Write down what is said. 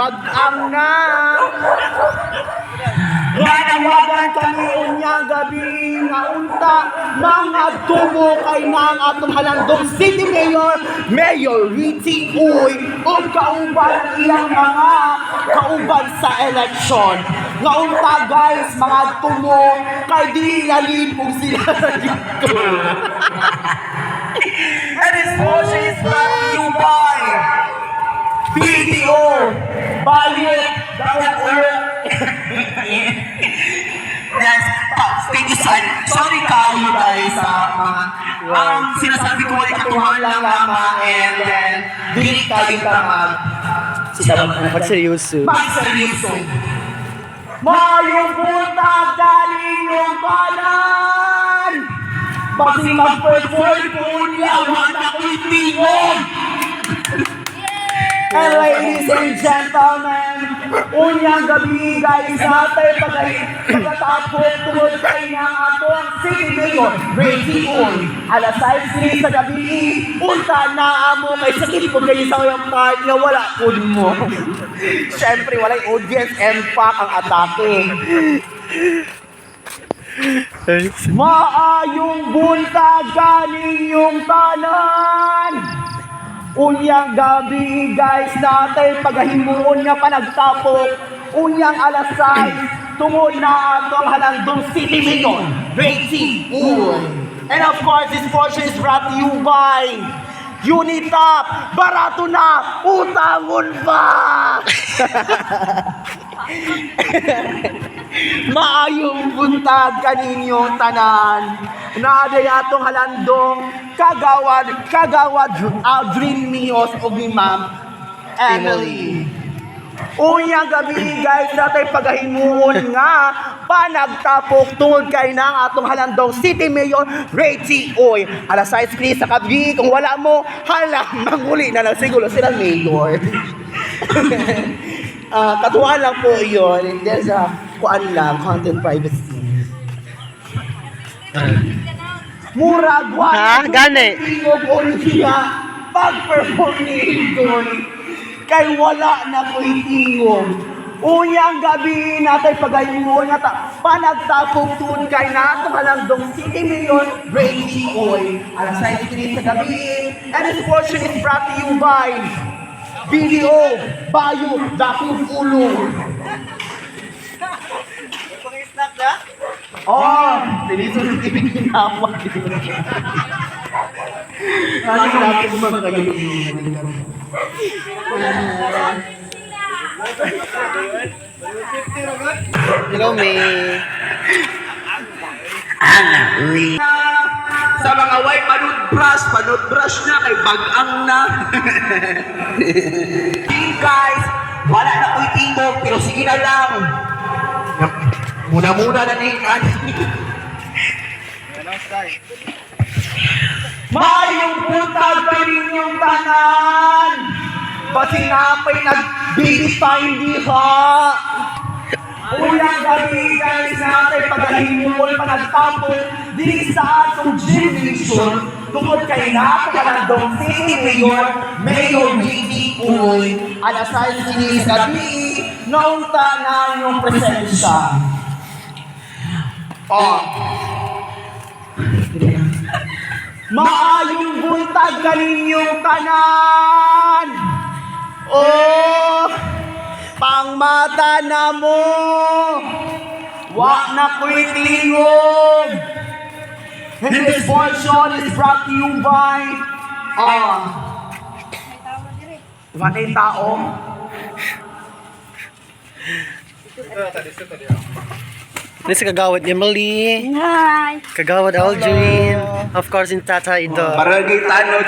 Bag-ang na. Nanawagan kami unyang gabi nga unta mga tumo kay na ang atong halandong City Mayor, Mayor Richie Uy, ug kauban ang ilang mga kauban sa election. Nga unta, guys, mga tumo kay di nalipog sila dito. And this portion is brought to you by BDO, Bayot, Dapat Ulo. Yes, thank you, son. Sorry kayo guys sa mga ang sinasabi ko ay katuwaan lang lamang and then dili kayo ta mag Magseryoso. magseryoso. Mayong buntag kaninyong tanan! Basi mag-perform po niya, Wala ko'y tingog! And ladies and gentlemen, unyang gabi, guys, natay pagkatapos tungod kay nga atong City Mayor, Reggie Uy. Alas 6 sa gabi, unta na amo kay sakit po kayo sa iyong part nga wala pud mo. Siyempre, walay audience impact ang atake. Maayong buntag kaninyong tanan! Unyang gabi, guys, natay pagahimuon nga panagtapok. Unyang alas 6 tungod na atong halandong City Mayor, Reggie Uy. And of course, this portion is brought to you by Unitap! Barato na! Utangon pa! Maayong buntag kaninyong tanan. Naaday atong halandong kagawad Aldrin Mios o ni Ma'am Emily. Unyang gabi, guys, natay pagahimuon nga panagtapok tungod kay nang atong halandong City Mayor Reggie Uy. Alas 6 please sa gabi, kung wala mo, hala, manguli na lang siguro sila mayor. Ah, katuwaan lang po yun. There's a kuan lang, content privacy. Murag wa Ha? Gani? tingog unya pag-perform ni Idol kay wala na ko'y tingog. Unyang gabi natay pagayuon nga ta panagtapok tuon kay nato halandong City Mayor Reggie Uy. Alas 6 sa gabi. And this portion is brought to you by BDO Bayo Dakong Ulo. Oh, diniso sa TV ginawag. Ano dapat mga kayo? Hello, May. Sa mga way panod brush, panod brush na kay bag-ang na. Hey guys, wala na ko'y tingog pero sige na lang. Muna-muna na ni kan. Mayong buntag kaninyong tanan! Basi napay nagbibis pa hindi ha! Unang gabi, guys, natin pagahimol panagtapon dili sa atong generation tungod kay napakalandong City Mayor, Mayor Reggie Uy. Alas 6 sa gabi, naunta na ang iyong presensya. Oh. Maayong buntag kaninyong tanan! Oh! Pangmata na mo! Wa na ko'y tingog! And this portion is brought to you by Manay tao. This is Kagawad Emily. Hi. Kagawad Aldrin. Of course, in Tata Ido. Barangay Tanod.